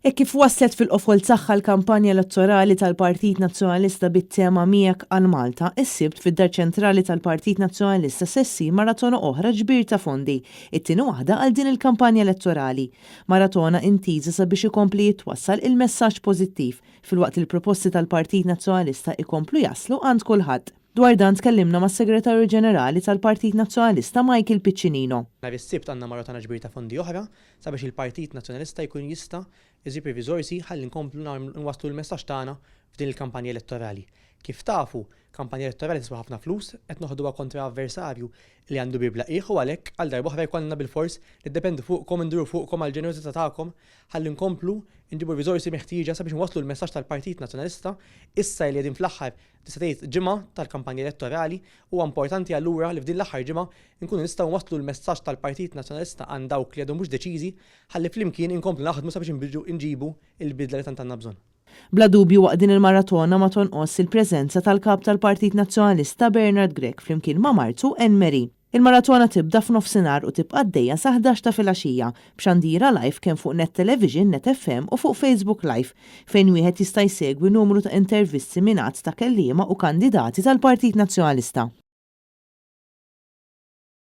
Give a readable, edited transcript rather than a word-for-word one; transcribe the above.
Hekk kif waslet fil-qofol tagħha l-kampanja elettorali tal-Partit Nazzjonalista bit-tema Miegħek għal Malta, is-Sibt fid-Dar Ċentrali tal-Partit Nazzjonalista se ssir maratona oħra ġbir ta' fondi, it-tieni waħda għal din il-kampanja elettorali. Maratona intiża sabiex ikompli jitwassal il-messaġġ pożittiv, filwaqt li l-proposti tal-Partit Nazzjonalista ikomplu jaslu għand kulħadd. Dwar dan tkellimna mas-Segretarju Ġenerali tal-Partit Nazzjonalista Michael Piccinino. Nhar is-Sibt għandna maratona ġbir ta' fondi oħra sabiex il-Partit Nazzjonalista jkun jista' jżib ir-riżorsi ħalli nkomplu nwasslu l-messaġġ tagħna f'din il-kampanja elettorali. Kif tafu, kampanja elettorali tiswa ħafna flus, qed noħduha kontra avversarju li għandu bir bla qiegħ u għalhekk għal darb'oħra jkollna bilfors niddependu fuqkom, induru fuqkom għall-ġenerożità tagħkom ħalli nkomplu nġibu r-riżorsi meħtieġa sabiex nwasslu l-messaġġ tal-Partit Nazzjonalista issa li qegħdin fl-aħħar tista' tgħid ġimgħa tal-kampanja elettorali. Huwa importanti allura li f'din l-aħħar ġimgħa nkunu nistgħu nwasslu l-messaġġ tal-Partit Nazzjonalista għand dawk li għadhom mhux deċiżi ħalli flimkien inkomplu naħdmu sabiex inġibu l-bidla li tant għandna bżonn. Bla dubju waqt din il-maratona ma tonqosx il-preżenza tal-Kap tal-Partit Nazzjonalista Bernard Grech flimkien ma' martu Anne Marie. Il-maratona tibda f'nofsinhar u tibqa' għaddejja sa 11 ta' filgħaxija, b'xandira live kemm fuq Net Television, Net FM u fuq Facebook Live, fejn wieħed jista' jsegwi numru ta' intervisti minn għadd ta' kelliema u kandidati tal-Partit Nazzjonalista.